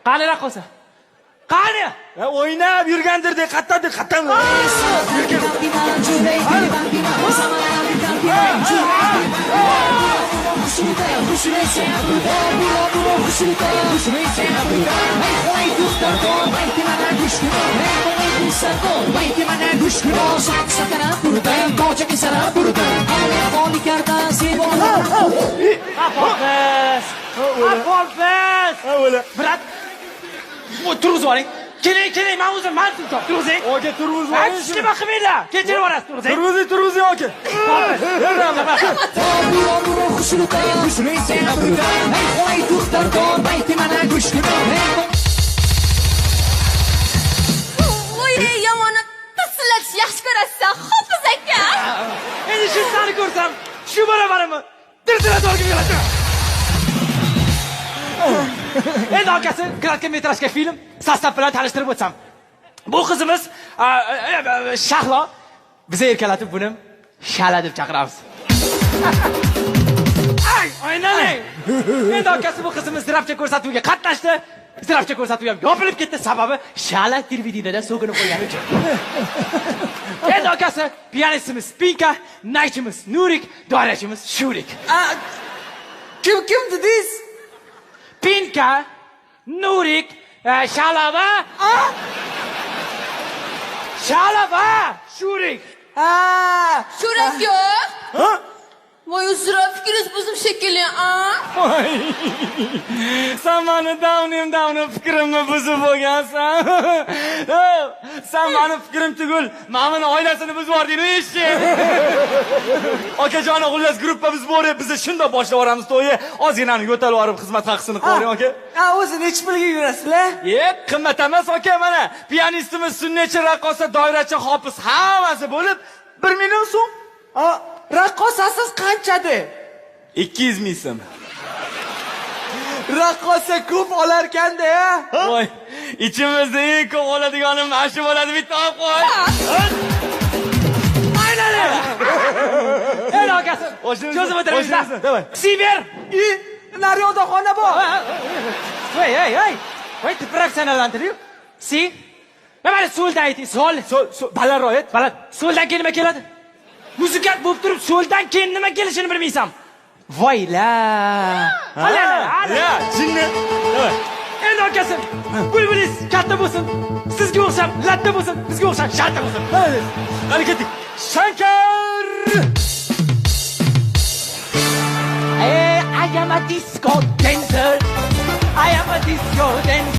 Qani raqqosa? Qani? O'ynab yurgandir de, qayerdadir, qayerdan? Hafiz! Hafiz! Brat, turg'izib oling. Keling, keling, men o'zim, men turg'izing. Aka, turg'izib oling. Nima qilmanglar? Kechirib yuborasiz, turg'izing. Turg'izing, turg'izing aka. Voy, yomoni tisillatishni yaxshi ko'rasiz, Hofiz aka. Endi shu sani ko'rsam, shu barabarimni dirdiratib olgim keladi. Endi akasi kratkametrajka film sostav bilan tanishtirib o'tsam. Bu qizimiz Shahlo, biza erkalatib buni Shala deb chaqiramiz. Ay, o'ynaling. Endi akasi bu qizimiz zirabcha ko'rsatuviga qatnashdi. Zirabcha ko'rsatuvi ham yopilib ketdi, sababi Shala televideniyada so'kinib qo'ygani uchun. Endi akasi pianistimiz Pinka, naychimiz Nurik, doirachimiz Shurik. Kim kim dedingiz? Pinka, Nurik, Shalava, Shalava, Shurik. Shurik yo'q. Voy, uzra, fikringiz buzim shekilli, a? Voy. Sen mani davnim fikrimni buzib bo'lgansan. Sen mani fikrim tugul, mana oilasini buzib yubording, eshik. Akajoni, xullas gruppa biz bor, biz shunda boshlab yuboramiz to'yni. Ozginani yo'talib yuborib xizmat haqisini qo'ying aka. Ha, o'zi nechi pulga yurasizlar? Qimmat emas aka, mana pianistimiz, sunnetchi, raqqosa, doirachi, hofiz hammasi bo'lib 1 million so'm. Raqqosasiz qanchadi? 200 ming so'm. Raqqosa ko'p olarkan-da. Voy, ichimizda eng ko'p oladigani mana shu bo'ladi, bitta olib qo'y. Aynan. Endi akasi, cho'zib o'tiramiz. Давай. Siber. Naryoqda xona bor. Voy, ey, ey. Voy, professionallantirib. Si. Mana so'ldan ayting, so'l. So'l, so'l, balandroq ayt. Baland. So'ldan keyin nima keladi? Muzikant bo'lib turib, so'ldan keyin nima kelishini bilmaysan. Voyla. Hala, hala. Ya, jinni. Давай. Endi akasi, bulbulingiz katta bo'lsin. Sizga o'xshab latta bo'lsin, bizga o'xshab shalta bo'lsin. Hadi ketdik. Shankar! I am a disco dancer. I am a disco dancer.